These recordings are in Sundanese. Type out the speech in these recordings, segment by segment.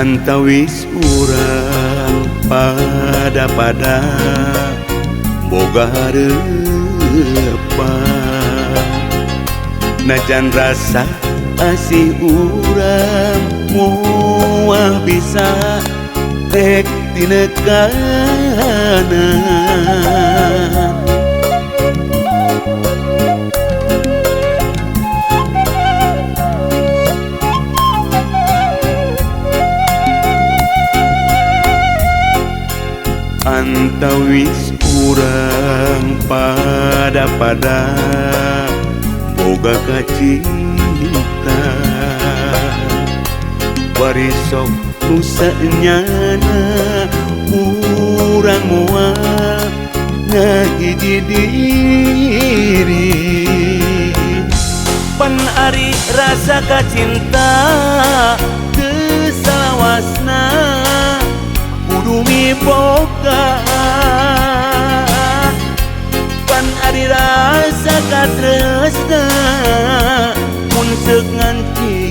Antawis urang pada-pada boga hareupan, najan rasa asih urang moal bisa rek tinekanan. Antawis urang pada-pada boga kacinta, bari sok nu saenyana urang moal ngahiji diri. Pan ari rasa kacinta teu salawasna kudu miboga, pan ari rasa katresna mun seuk nganti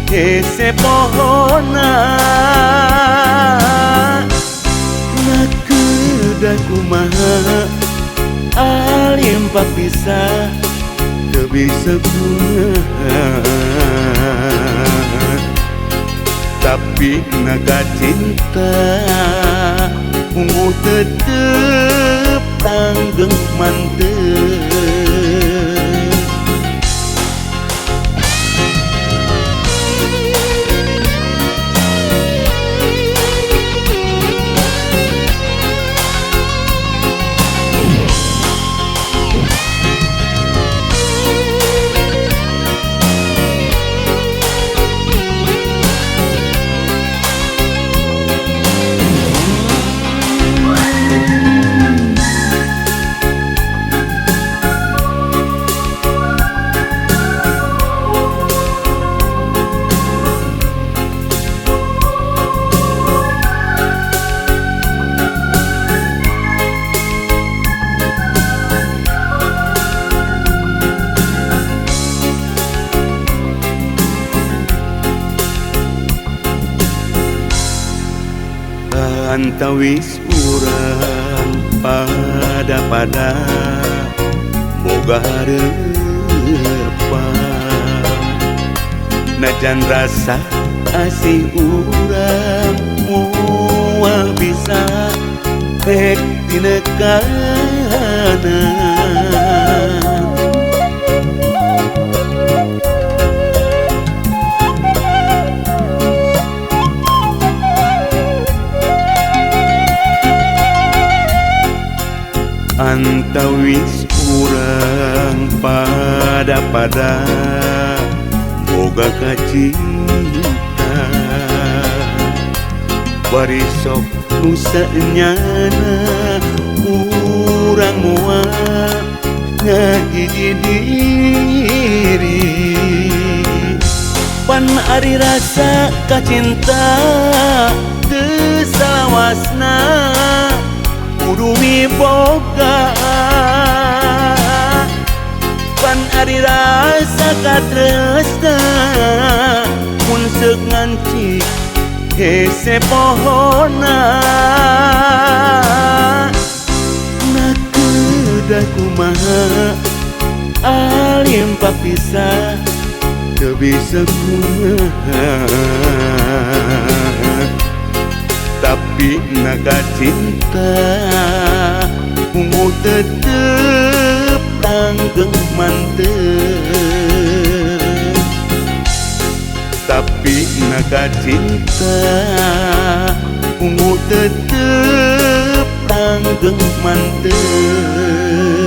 hese pohona. Nakedah kumaha alim papisah teu bisa kumaha, tapi naga cinta ungu tetep langgeng mantep. Antawis urang pada-pada boga hareupan, najan rasa asih urang moal bisa rek tinekanan. Antawis urang pada-pada boga kacinta, bari sok nu saenyana urang moal ngahiji diri. Pan ari rasa kacinta teu salawasna kudu miboga, pan ari rasa katresna mun seuk nganci hese pohona. Nakedah kumaha alim papisah teu bisa kumaha, tapi naga cinta ungu tetep langgeng mantep. Tapi naga cinta ungu tetep langgeng mantep.